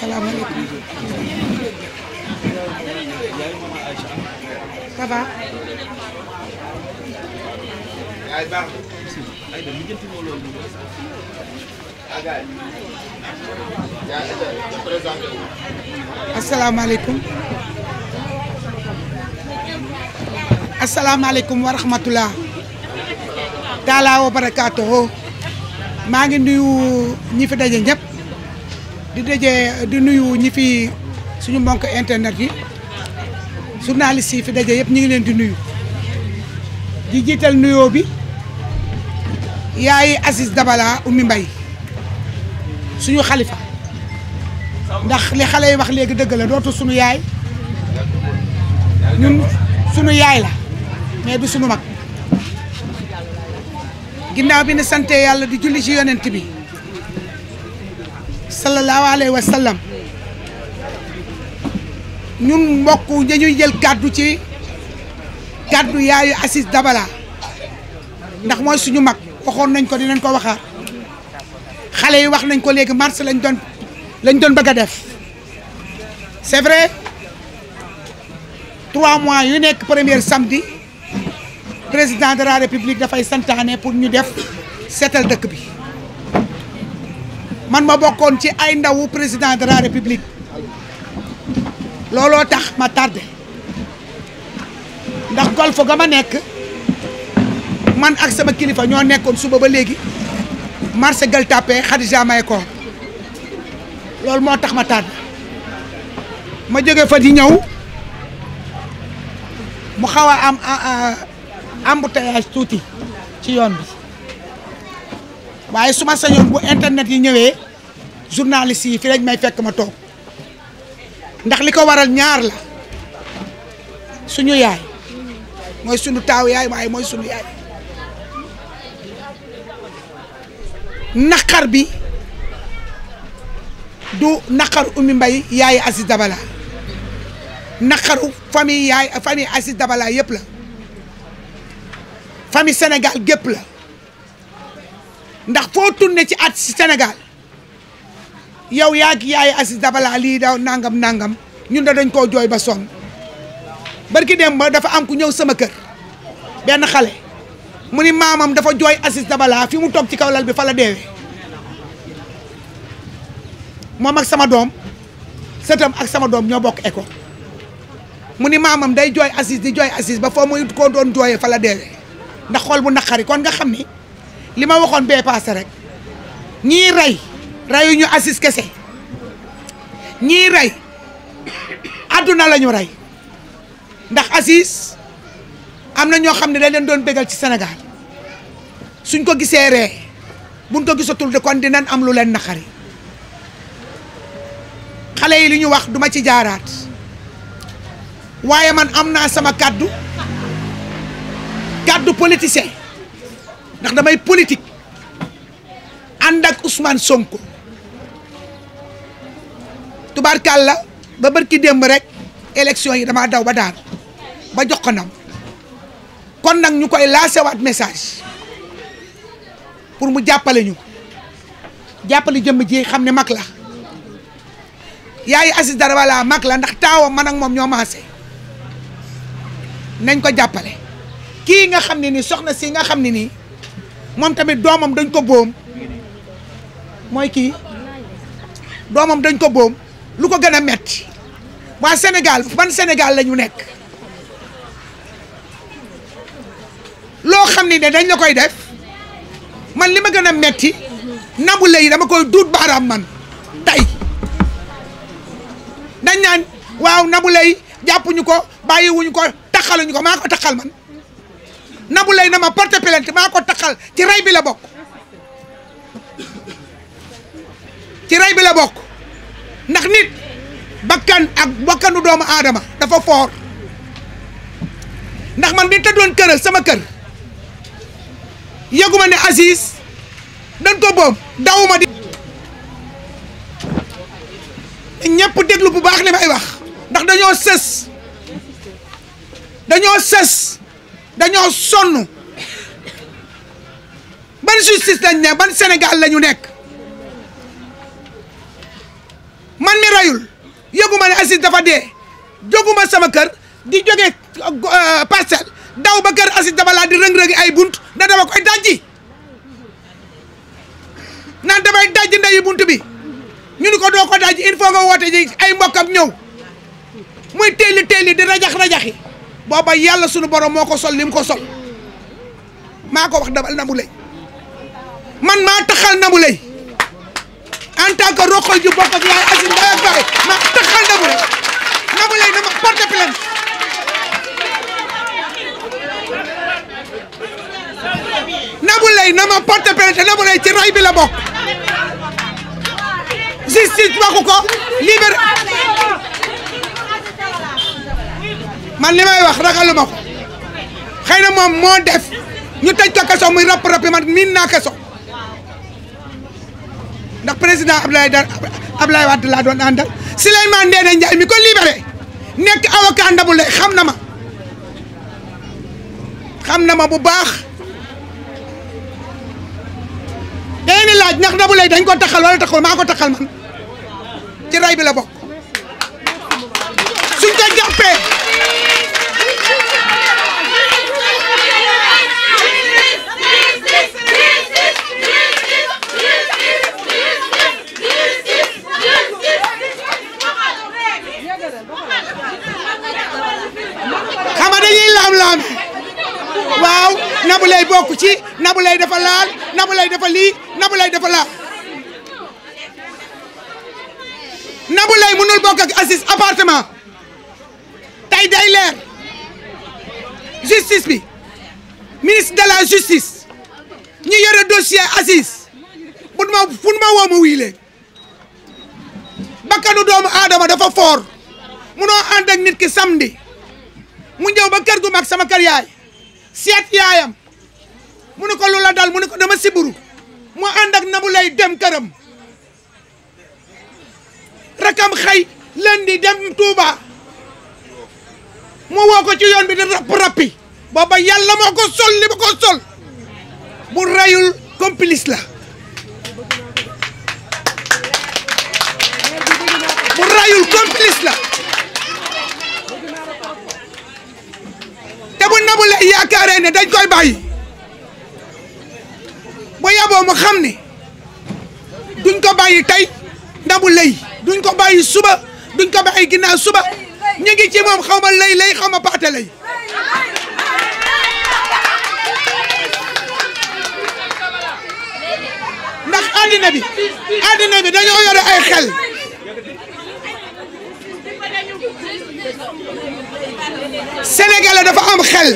salaamaaleykum. ça va. asalaamaaleykum. asalaamaaleykum wa rahmatulah. taalaa wa barakaatuhu. maa ngi nuyu ñi fi daje ñëpp. di nuyu ñi fi suñu mbokk internet yi journaliste yi fi daje yëpp ñu ngi leen di nuyu di jiital nuyoo bi yaay Aziz Dabala Oumy Mbaye suñu xalifa ndax li xale yi wax léegi dëgg la dootu suñu yaay ñun suñu yaay la mais du suñu mag ginnaaw bi ne sante yàlla di julli ci yonent bi sallallahu alayhi wa sallam ñun mbokk dañuy jël kàddu ci kàddu yaayu Aziz Dabala ndax mooy suñu mag waxoon nañ ko dinañ ko waxaat xale yi wax nañ ko léegi mars lañ doon bëgg a def c'est vrai 3 mois yu nekk premier samedi président de la république dafay santaane pour ñu def seetal dëkk bi man ma bokkoon ci ay ndawu président de la république looloo tax ma tardé ndax golf ga ma nekk man ak sama kilifa ñoo nekkoon suba ba léegi marché Gueule Tapée Khadija Mahécor loolu moo tax ma tardé ma jóge fa di ñëw mu xaw a am embouteillage tuuti ci yoon bi waaye su ma sañoon bu internet yi ñëwee journaliste yi fi lañ may fekk ma toog ndax li ko waral ñaar la suñu yaay mooy suñu taaw yaay waaye mooy suñu yaay naqar bi du naqaru Oumy Mbaye yaay Aziz Dabala naqaru famille Aziz Dabala yëpp la famille Sénégal gépp la ndax foo tourné ci at ci Sénégal yow yaa ngi yaay Aziz Dabala lii daw nangam ñun dañ koo jooy ba sonn barki dem ba dafa am ku ñëw sama kër benn xale mu ni maamam dafa jooy Aziz Dabala fi mu toog ci kaw lal bi fa la deewee moom ak sama doom sëtam ak sama doom ñoo bokk école mu ni maamam day jooy Aziz di jooy Aziz ba foo muy koo doon jooyee fa la deewee ndax xool bu naqari kon nga xam ni li ma waxoon bee paase rek ñii reyu ñu Aziz kese ñii rey àdduna la ñu rey ndax Aziz am na ñoo xam ne dañ leen doon bégal ci Sénégal suñ ko gisee ree buñ ko gisatul de kon dinañ am lu leen naqari xale yi li ñu wax duma ci jaaraat waaye man am naa sama kàddu politicien ndax damay politique ànd ak Ousmane Sonko tubaarkàlla ba barki démb rek élection yi dama daw ba daan ba jox ko ndam kon nag ñu koy lancé waat message pour mu jàppale ñu jàppale jëmm ji xam ne mag la yaayi Aziz Dabala mag la ndax taawam man ak moom ñoo maase nañ ko jàppale kii nga xam ne nii soxna si nga xam ne nii moom tamit doomam dañ ko boom mooy kii doomam dañ ko boom lu ko gën a metti waa Sénégal ban Sénégal la ñu nekk loo xam ne dañ la koy def man li ma gën a metti Nabou Leye dama koy duut baaraam man tey dañ naan waaw Nabou Leye jàppuñu ko bàyyiwuñu ko taxaluñu ko maa ko taxal man Nabou Leye na ma porte plainte maa ko taxal ci rey bi la bokk ci rey bi la bokk ndax nit bakkan ak bakkanu doomu aadama dafa foor ndax man di tëddoon këral sama kër yëguma ne Aziz dañ ko boobu dawuma di ñëpp déglu bu baax li may wax ndax dañoo sës dañoo sonn ban justice lañ ne ban Sénégal la ñu nekk man mi rayul yëguma ne Aziz dafa dee jóguma sama kër di jóge Parcelles daw ba kër Aziz Dabala di rëng-rëngi ay bunt da dama koy dajji naan damay dajji ndeyu bunt bi ñu ni ko doo ko dajji il faut nga woote ji ay mbokkam ñëw muy teeli di rajax-rajaxi booba yàlla sunu borom moo ko sol li mu ko sol maa ko wax dabal Nabou Leye man maa taxal Nabou Leye en tant que roqoy ju bokk ak yaay Aziz Ndiaye ak baay maa taxal Nabou Leye Nabou Leye na ma porte plainte Nabou Leye na ma porte plainte Nabou Leye ci ray bi la bokk justice waxu ko libéré man li may wax ragaluma ko xëy na moom moo def ñu tëj ko kaso muy rap man miin naa kaso ndax président Abdoulaye Wade laa doon àndal Souleymane Ndéné Ndiaye mi ko libéré nekk avocat Nabou Leye xam na ma bu baax day ni laaj ndax Nabou Leye dañ ko taxal wala taxal maa ko taxal man ci ray bi la bokk suñ ko jàppee xama dañuy laam-laam waaw Nabou Leye bokk ci Nabou Leye dafa laal Nabou Leye dafa lii Nabou Leye dafa laal Nabou Leye mënul bokk ak Aziz appartement tey day leer justice bi ministre de la justice ñi yore dossier Aziz fu ma woo ma wii leen bakkanu doomu aadama dafa foor munoo ànd ak nit ki samedi mu ñëw ba kër gu mag sama kër yaay seet yaayam mu ne ko lu la dal mu ne ko dama siburu mu ànd ak Nabou Leye dem këram rakam xëy lundi dem Touba mu woo ko ci yoon bi di rappi booba yàlla moo ko sol li ma ko sol bu rayul complice la bu rayul complice la te bu Nabou Leye yaakaaree ne dañ koy bàyyi bu yaboo mu xam ne duñ ko bàyyi tey Nabou Leye duñ ko bàyyi suba duñ ko bàyyi ginnaaw suba ñu ngi ci moom xaw ma lay xaw ma paate lay ndax àddina bi dañoo yore ay xel Sénégalais dafa am xel